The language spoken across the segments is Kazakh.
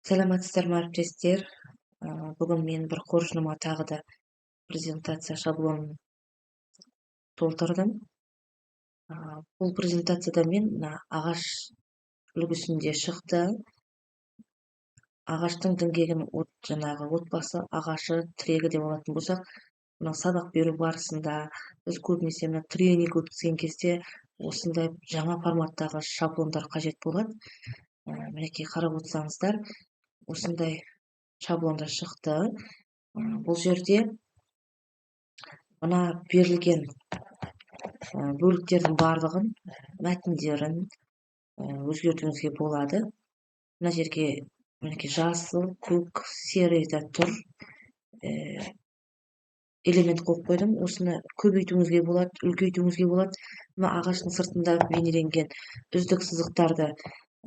Саламатсыздар ма, әріптестер? Бүгін мен бір қоржыныма тағы да презентация шаблонын толтырдым. Бұл презентацияда мен мына ағаш үлгісінде шықты. Ағаштың діңгегін от, жаңағы отбасы ағашы тірегі деп алатын болсақ, мына сабақ беру барысында біз көбінесе мына тренинг өткізген кезде осындай жаңа форматтағы шаблондар қажет болады. Мінекей, қарап отырсаңыздар, осындай шаблондар шықты. Бұл жерде мына берілген бөліктердің барлығын, мәтіндерін өзгертуіңізге болады. Мына жерге, мінекей, жасыл, көк, серый да тұр, элемент қойып қойдым. Осыны көбейтуіңізге болады, үлкейтуіңізге болады. Мына ағаштың сыртында бейнеленген үздік сызықтарды,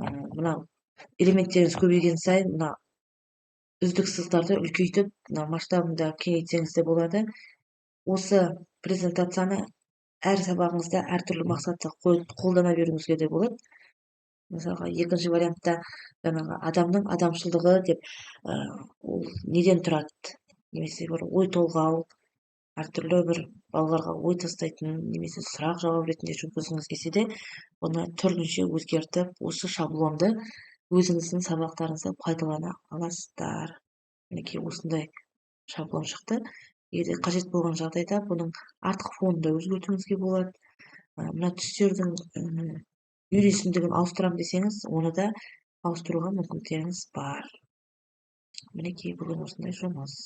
мына элементтеріңіз көбейген сайын мына үздік сызықтарды үлкейтіп, мына масштабын да кеңейтсеңіз де болады. Осы презентацияны әр сабағыңызда әртүрлі мақсатта қолдана беруіңізге де болады. Мысалға, екінші вариантта жаңағы адамның адамшылдығы деп, ол неден тұрады, немесе бір ой толғау, әртүрлі бір балаларға ой тастайтын немесе сұрақ жауап ретінде жүргізгіңіз келсе де, бұны түрлінше өзгертіп, осы шаблонды өзіңіздің сабақтарыңызда пайдалана аласыздар. Мінекей, осындай шаблон шықты. Егер қажет болған жағдайда бұның артқы фонын да өзгертуіңізге болады. Мына түстердің үйлесімдігін ауыстырамын десеңіз, оны да ауыстыруға мүмкіндіктеріңіз бар. Мінекей, бүгін осындай жұмыс.